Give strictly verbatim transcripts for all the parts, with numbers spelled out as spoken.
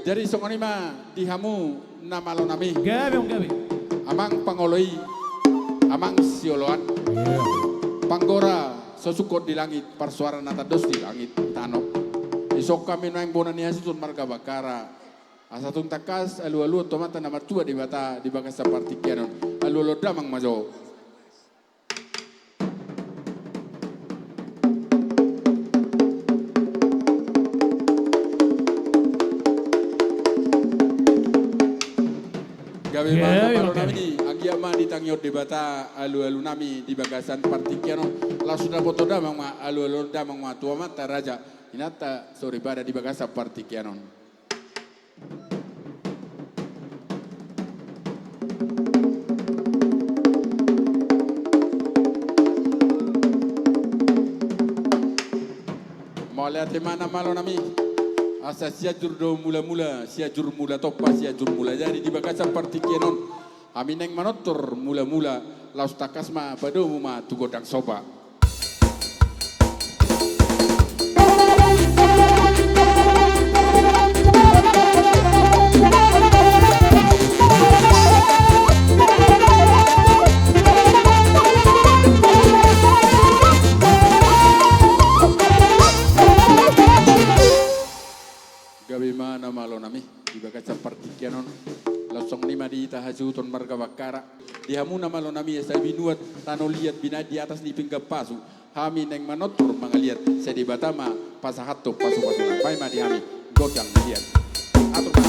Jadi songon i ma di hamu na malo nami. Gabe, gabe. Amang pangoloi, amang sioloan. Iya. Panggora so sungkot di langit, parsoara na tandos di langit tano. Dison hami nuaeng bona ni hasuhuton marga Bakkara. Asa tung tangkas alualuhon tu Amanta na martua Debata di bagasan partingkian on. Alualuhon damang ma jo. Gabe ma na malo nami, anggiat ma ditangihon Debata alualu nami di bagasan partingkian on. Laos dapothon damang ma, alualuhon damang ma tu amanta raja, inanta soripada di bagasan partingkian on. Mauliate ma na malo nami. Asa Sianjur do mulamula, Sianjur mula tompa, Sianjur mula jadi di bagasan partingkian on. Hami naeng manortor mulamula, laos tangkas ma padomu ma tu gondang somba. Gabe ma na malo nami di bagasan partingkian on. Laos songon i ma di hita hasuhuton marga Bakkara. Di hamu na malo nami, asa binuat tano liat binahen di atas ni pinggan pasu. Hami naeng manortor mangaliat, sai Debata ma pasahathon pasupasuna. Baen ma di hami gondang liat. Atur ma.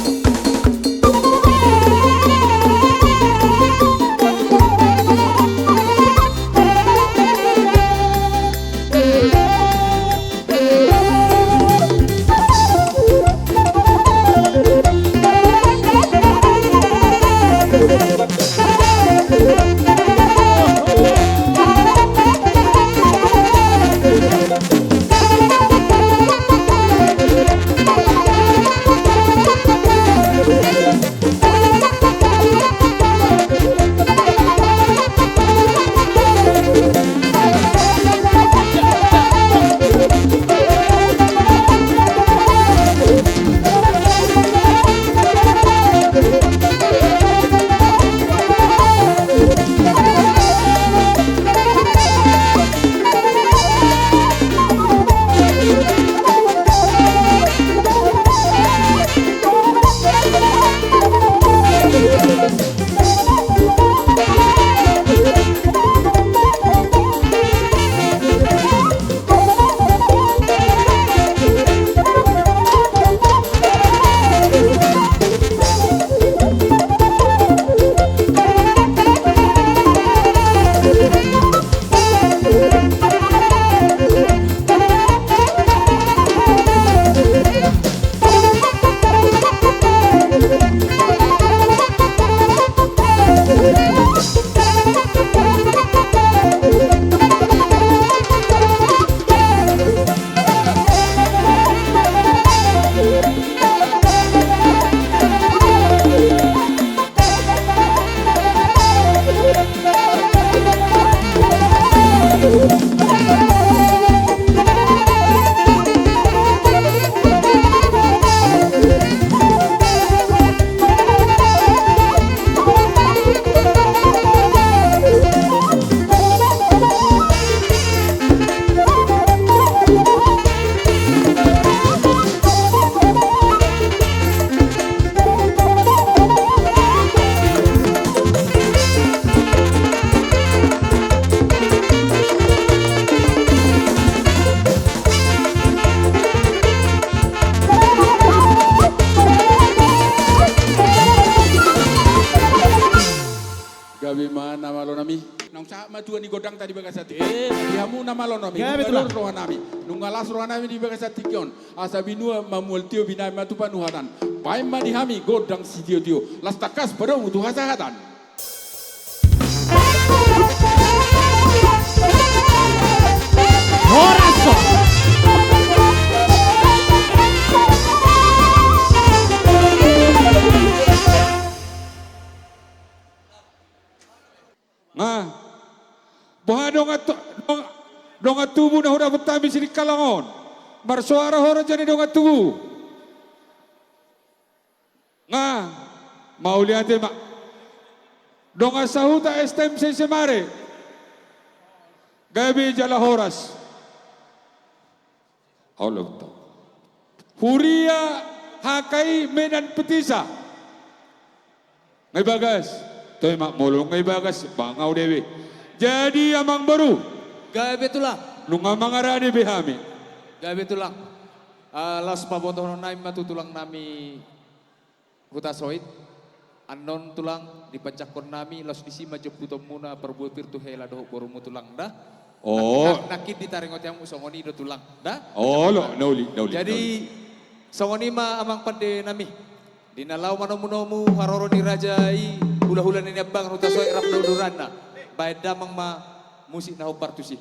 Gabe ma na malo nami. Naung sahat ma tua ni gondangta di bagasan tingki on. Eh, di hamu na malo nami. Gabe, nunga las roha nami. Nunga las roha nami di bagasan tingki on. Asa binuat ma mual tio, binahen ma tu panuhatan. Baen ma di hami gondang sitiotio. Laos tangkas padomu tu hasahatan. Horas on. Nga. Boha dongan tu-, dong-, dongan tubu na hudapot hami Silingkalang on? Marsoara ho raja ni dongan tubu. Mauliate ma. Dongan sahuta S T M C Semare. Gabe jala horas. Olo. Huria H K I Medan Petisa. Nga i Bagas. Toe ma molo nga i Bagas, bangau dewe. Jadi amang boru. Gabe tulang. Nunga mangarade be hami. Gabe tulang. Ah, laos pabotohonon nami ma tu tulang nami Hutasoit. Annon tulang, dipanjangkon nami, laos disi ma jomputonmuna parbue pir tu hela dohot borumu tulang da. Oh. Nang, nang, nangkin ditaringoti hamu songon i do tulang da. Olo, na uli, na uli, na uli. Jadi songon i ma amang pande nami. Di na laho manomunomu haroro ni raja i, hulahula ni Niambangan Hutasoit rap dohot uduranna. Baen damang ma musik na hombar tusi.